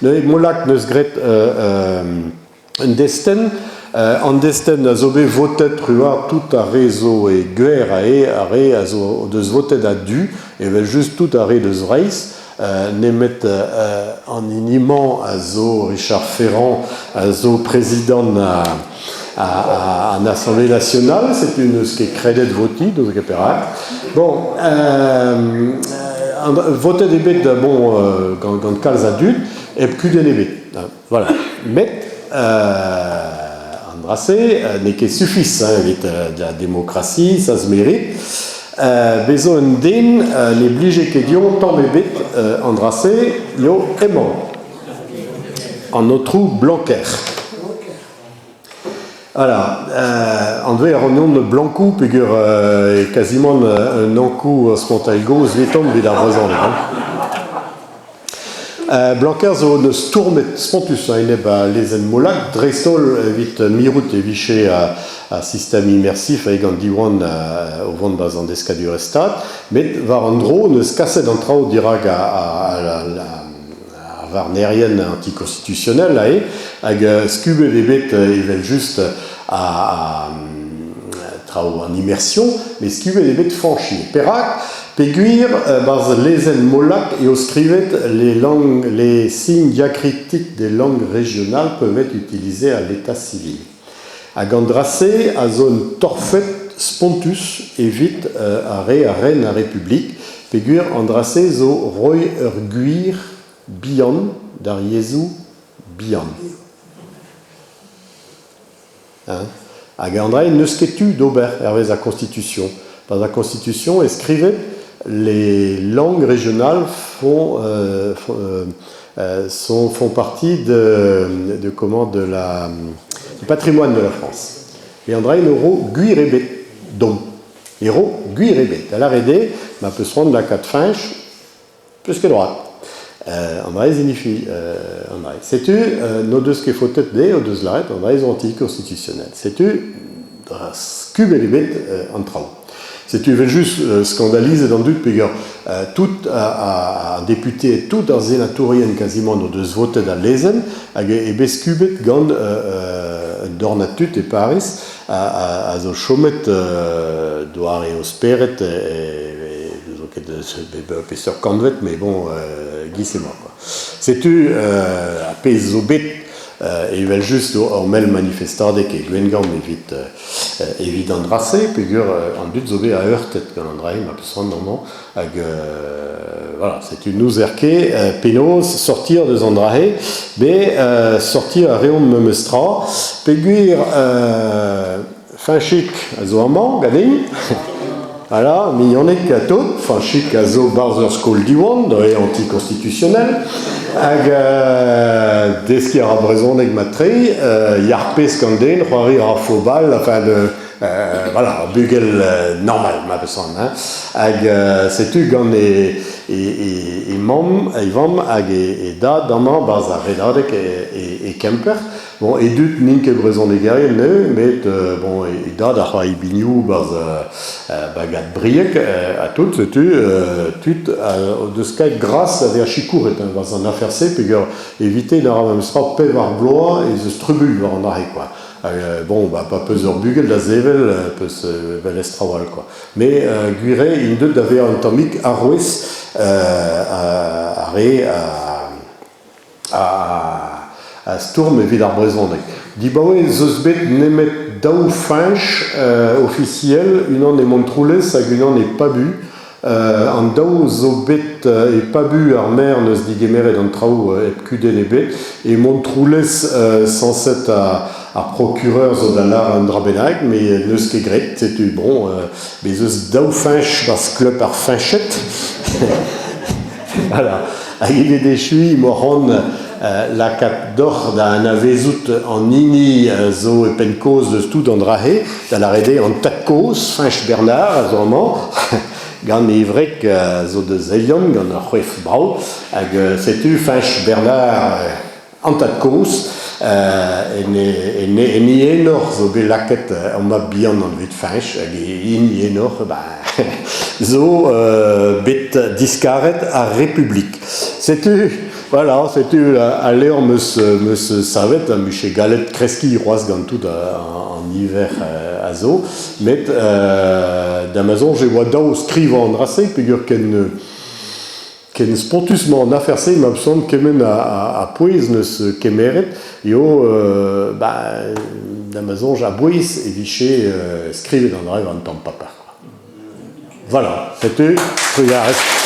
Neuze Molac 'neus graet un destenn. An destenn a zo bet votet truar tout ar re zo e Gwer aze, ar re a zo o deus votet a-du, evel-just tout ar re deus Breizh, nemet an hini-mañ a zo Richard Ferrand, a zo prezidant an Assemblée nationale, setu n'eus ket kredet votiñ, n'eus ket perak. Bon, votet eo bet bon, gant kalz a dud, hep kudenn ebet. Voilà. Met an dra-se n'eo ket sufis hein, evit la démocratie, ça se mérite. Bez zo un den ne blije ket dezhañ tamm ebet an dra-se, eo hemañ, an aotrou Blanquer. Voilà, anvet a ran Blankou peogwir eo kazimant un ankou spontailh gozh 'vetan evit ar brezhoneg hein. Blanquer zo neus stourmet spontus a-enep al lezenn Molac, dreist-holl evit mirout e vije ar sistem immersif hag an Diwan o vont 'barzh an deskadurezh Stad, met war an dro neus kaset an traoù dirak ar varnerien antikonstitutionnel aze hag skubet eo bet evel-just traoù an immersion, met skubet eo bet Fañch ivez. Perak? Peogwir 'barzh lezenn Molac eo skrivet les langues, les signes diacritiques des langues régionales peuvent être utilisés à l'état civil. Hag an dra-se a zo un torfed spontus evit ar re a ren ar Republik, peogwir an dra-se zo roiñ ur gwir bihan d'ar yezhoù bihan. Hein. Hag an dra n'eus ket tu d'ober hervez ar Constitution. Pas ar Constitution e skrivet les langues régionales font, sont, font partie de, comment, de la, du patrimoine de la France. E an dra ro gwir ebet domp. E ro gwir ebet. Da lâret eo, ma peus c'hoant lakaat Fañch, Peus ket droad. An dra signifie an dra. Setu n'o deus ket faotet dezhe, o deus lâret an dra zo anticonstitutionnel. Setu skubet eo bet an traoù. Setu evel-just skandalizet an dud peogwir tout ar deputeed, tout ar senatourien quasiment o deus votet al lezenn hag eo bet skubet gant un dornad tud e Pariz a zo chomet doare o spered n'ouzon ket peseurt kantved, mais bon, giz emañ quoi. Setu ar pezh zo bet evel-just ur mell manifestadeg e Gwengamp evit evit an dra-se peogwir an dud zo bet aheurtet gant an dra-se ma peus c'hoant amañ hag voilà, setu n'ouzer ket penaos sortir deus an dra-se, bet sortir a reomp memes tra peogwir Fañchig a zo amañ ganin. Voilà, mignonnig ha tout. Fañchig a zo 'barzh ur skol Diwan, dre anticonstitutionnel. Hag deskiñ a ra brezhoneg mat-tre, yac'h-pesk an den, c'hoari a ra fobal, enfin voilà, ur bugel normal ma peus c'hoant. Hein. Hag setu gant e, e, e, e mamm, e vamm hag e, e dad amañ 'barzh ar Redadeg e, e Kemper. Bon, e dud n'int ket brezhonegerien neuze, met bon, e dad a c'hoari binioù 'barzh bagad Brieg ha tout, setu tud o deus kaet gras da vezañ sikouret hein, 'barzh an afer-se peogwir evite na ra memestra pevar bloaz ez eus trubuilh war an aze quoi. Hag bon, bah, pa peus ur bugel da sevel, peus vel traoù all quoi. Mais gwir eo int deuet da vezañ un tammig arouez ar re a stourm evit ar brezhoneg. Dibaoe ez eus bet nemet daou feñch ofisiel, unan e Montroulez hag unan e Pabu. An daou zo bet e Pabu ar maer n'eus digemeret an traoù hep kudenn ebet. E Montroulez, sañset ar procureur zo da lâr un dra bennak, met n'eus ket graet. Setu bon, bez eus daou feñch 'barzh klub ar Feñched. Voilà. Hag evit echuiñ emaoc'h lakaat deoc'h da anavezout an hini zo e penn-kozh deus tout an dra-se, da lâret eo an tad-kozh, Fañch Bernard, a zo amañ, gant e wreg zo deus Elion, gant ur c'hoef brav. Hag setu Fañch Bernard An tad-kozh, en e enor zo bet lakaet ur mab-bihan anvet Fañch, hag e hini enor zo bet diskaret ar Republik. Setu... Voilà, setu al levr 'm eus, 'm eus savet, am bije gallet kreskiñ c'hoazh gant tout an niver a zo. Met da ma soñj e oa dav skrivañ an dra-se peogwir ken ken spontus-mañ an afer-se ma sant kement a pouez 'neus kemeret eo ba da ma soñj a-bouez e vije skrivet an dra war un tamm paper. Voilà, setu trugarez.